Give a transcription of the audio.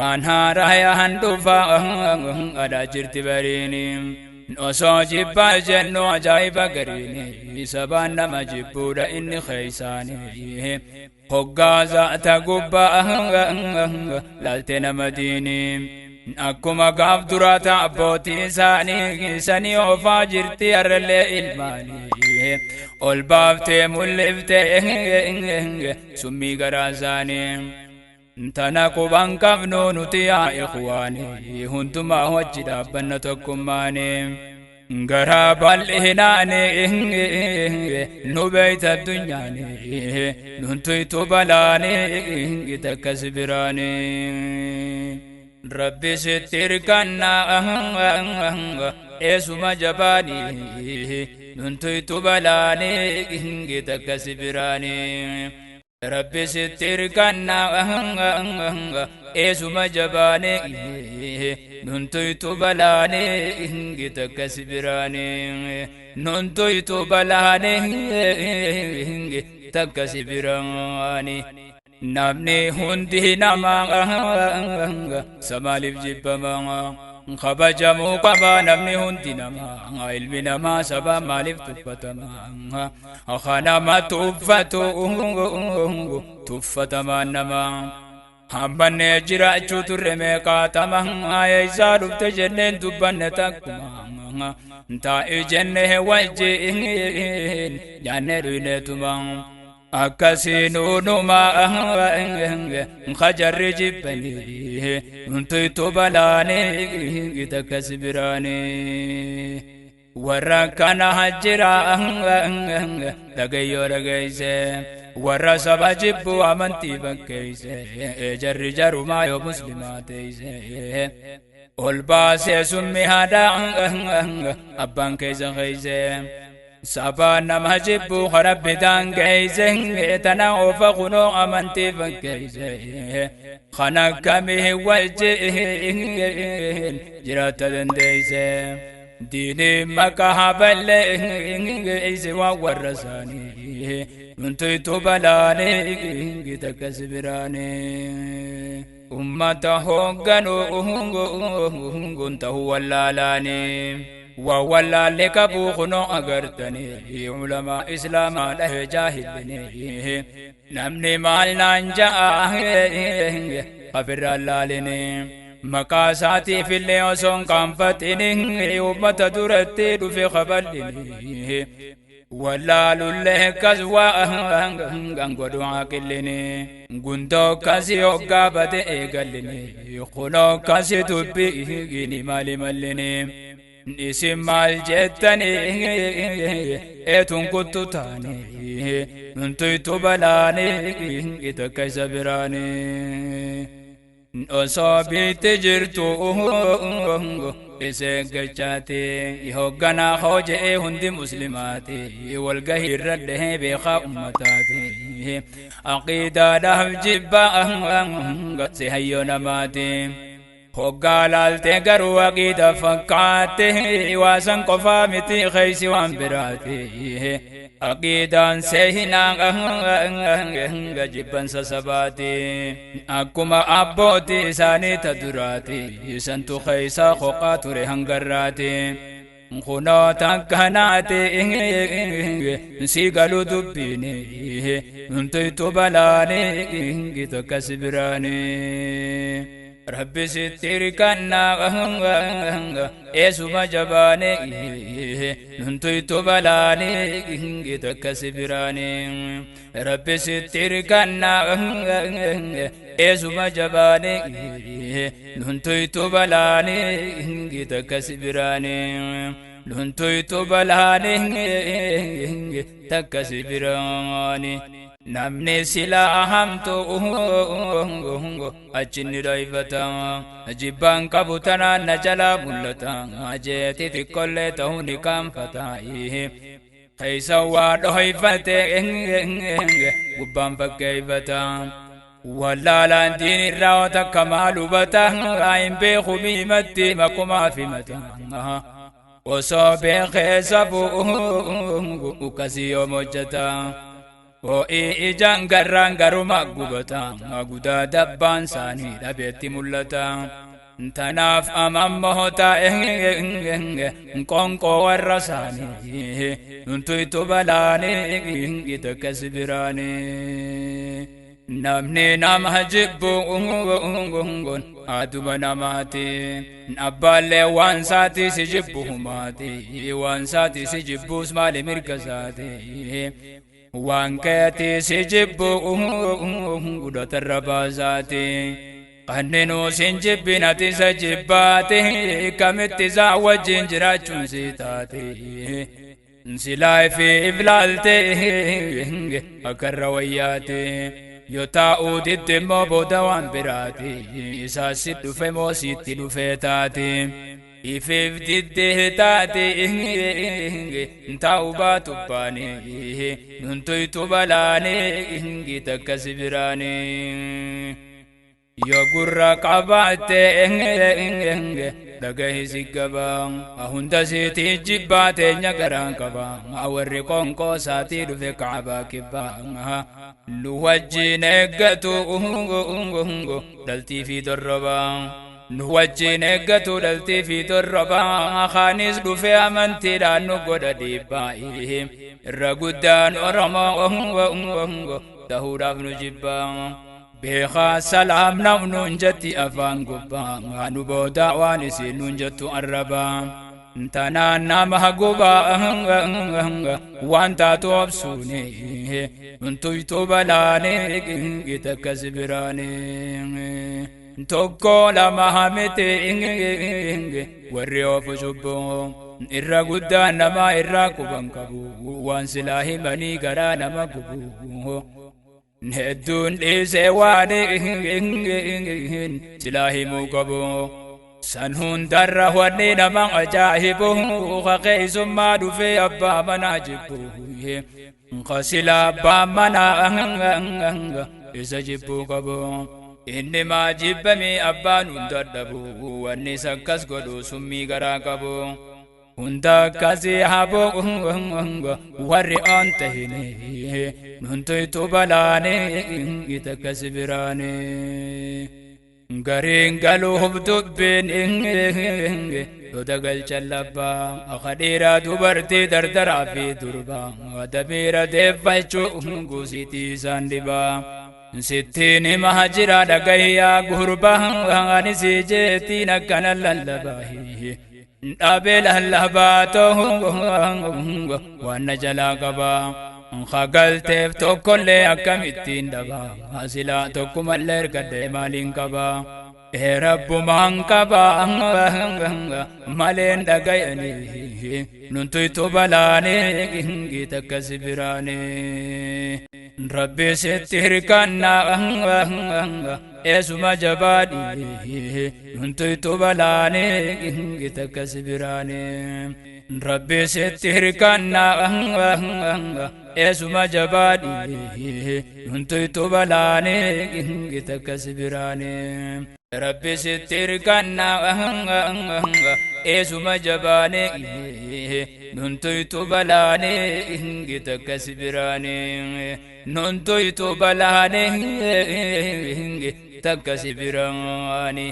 Waan haarayaan dhufa adhaa jirti bariini. Osoo jibbaa jennu ajaa'iba gariini, sabaan nama jibbuudha inni keeysaani. Hoggaa zaata gubbaa laalte nama diini. Akkuma gaaf duraata abbootii isaanii sanii oofaa jirti har'allee ilmaanii. Ol baaftee mul'iftee summii garaa isaanii. Tana quban qabnu nuti yaa ikhwaani, hundumaa wajji dhaabbanna tokkummaani. Garaa bal'inaani nu beeyta addunyaani, nuntuytu balaani takkas biraani. Rabbi sitti hirkannaa eesuma jabaani, nuntuytu balaani takkas biraani. Rabbi sitti hirkannaa eesuma jabaani, nuntuytu balaani takkas biraani. Nuntuytu balaani takkas biraani. Namni hundi nama samaaliif jibbama? Kabajamuu qaba namni hundi nama. Ilmi namaa saba maaliif tuffatama? Kanama tuffatu tuffatamaan nama. Hambannee jiraachuu turre meeqaatama, eessaa dhufte jenneen dubbanne takkuma. Taa'i jennee wajjin nyaannee dhuyneetuma. Akkasiinuu kajarri jibbanii, nuntuytu balaanii takkas biraanii. Warra kana jira dhagayyoo dhagayse, warra saba jibbu amantii bakkeeyse, jarri jarumaa yoo muslimaa teeyse. Ol baasee summi haadha abbaan keessa keeyse. Saba nama jibbu rabbi daangeeyse, tana oofa kunoo amantii fakkeeyse. Kana akkamii wajjin jiraata dandeeyse? Diinii maqaa balleeyse waan warra isaanii, nuntuytu balaanii takkas biraanii. Ummata hoogganuu ta'uu wallaalaanii. Waa wallaalle qabuu kunoo agartanii, ulamaa islaamaa dhahe jaahillinii. Namni maal naan ja'a kafirraan laalinii. Maqaa isaatiif illee osoo hin qaanfatini ummata duratti dhufe kaballinii. Wallaalullee akkas waan godhu aqillini. Gundoo akkasii hoggaa bade eegallini. Kunoo akkasii dubbii maali mallini? Isin maal jettanii eetun kuttu taanii, nuntuytu balaanii takka isa biraanii. Osoo biitti jirtu isa eeggachaati, hoogganaa hojii hundi muslimaati, walgahii irra dhahee beekaa ummataati. Aqiidaadhaaf jibbaa si hayyoo namaati. Hoggaa laaltee garuu aqiida fakkaatte, waasan qofaa miti keeysi waan biraati. Aqiidaan seehinaa jibbansa sabaati. Akkuma abbootii isaanii ta duraati, isantu keeysaa qoqaa ture hangarraati. Kunoo takkanaati si galu dubbiini, nuntuytu balaanii takkas biraanii. Rabbi sitti hirkannaa eesuma jabaanii, nuntuytu balaanii takkas biraanii. Rabbi sitti hirkannaa eesuma jabaanii, nuntuytu balaanii takkas biraanii. Nuntuytu balaanii takkas biraanii. Namni silaa hamtu achinni dhoyfata, jibbaan qabu tanaan na jalaa mul'ata jeeti, xiqqollee ta'uu ni kaanfata. Keeysa waa dhoyfate gubbaan fakkeeyfata. Wallaalaan diin irraa takka maal hubata? Hin beeku miimatti makumaaf himata. Osoo beekee safuu akkasii yoom hojjeta? Ho'ii ijaan garraan garuma gubata gudaa dabbaan isaanii dhabeetti mul'ata. Tanaaf amammoo taa'e qoonqoo warra isaanii nuntuytu balaanii takkas biraanii. Namni nama jibbu aduma namaati. Abbaallee waan saati si jibbu humaati. Waan saati si jibbuus maali mirga saati. Waan keetii si jibbu guddatarra baasaati. Kanneenuu sin jibbin ati isa jibbaate kamitti isaa wajjin jiraachuun si taate. Silaa fi iflaalte akkarra wayyaate. Yoo taa'uu didde immoo booda waan biraati. Isaa si dhufe moo sitti dhufee taate. Ifiif didde taate taa'uu baatu baane. Nuntuytu balaane takka si biraane. Yoo gurra qabaatte dhagahi si gaba hunda siiti jibbaa teenya garaan qaba warri qoonqoo isaatii dhufe kaabaa kibbaa nu wajjin eeggatu dhaltii fi dorroba nu wajjin eeggatu dhaltii fi dorroba kaanis dhufe amantiidhaan nu godha dhiibbaa irra guddaan Oromoo tahuudhaaf nu jibbaa. Beekaa salaam namnuun jetti afaan gubbaa nu booda waan isin nuun jettu arrabaa. Tanaan nama gubaa waan taatu obsuuni nuntuytu balaane takkas biraane. Tokko lama miti warri oofu cubbuu irra guddaa nama irraa quban qabu waan silaa himanii garaa nama gubu. Hedduun dhiisee waan silaa himuu qabu. San hundarra wanni nama ajaa'ibu keessummaa dhufee abbaa manaa jibbu. Silaa abbaa manaa isa jibbuu qabu. Inni maa jibbamee abbaan hunda dhabu wanni akkas godhu summii garaa qabu. Hunda akkasii haboo warri oon tahine nuntuytu balaane takkas biraane. Gariin galuuf dubbiin loda galchan labbaa akka dhiiraa dubartii dardaraa fi durbaa dabiira deeffachuu guusiitii isaan dhibaa. Sittiin hima jira dhagayyaa gurbaa ani si jeettiin akkana lallabaa. Dhaabee lallabaa ta'u waan na jalaa qabaa. Kagalteef tokkollee akkamittiin dhabaa. Silaa tokkumallee ergadhee maaliin qabaa. Rabbumaan qabaa maleen dhagayanii nuntuytu balaanee takkas biraanee. Rabbi sitti hirkannaa eesuma jabaadhi nuntuytu balaanee takkas biraanee. Rabbi sitti hirkannaa eesuma jabaadhi nuntuytu balaanee takkas biraanee. Rabbi sitti hirkannaa eesuma jabaanee nuntuytu balaanee takkas biraanee. Nuntuytu balaanee takkas biraanee.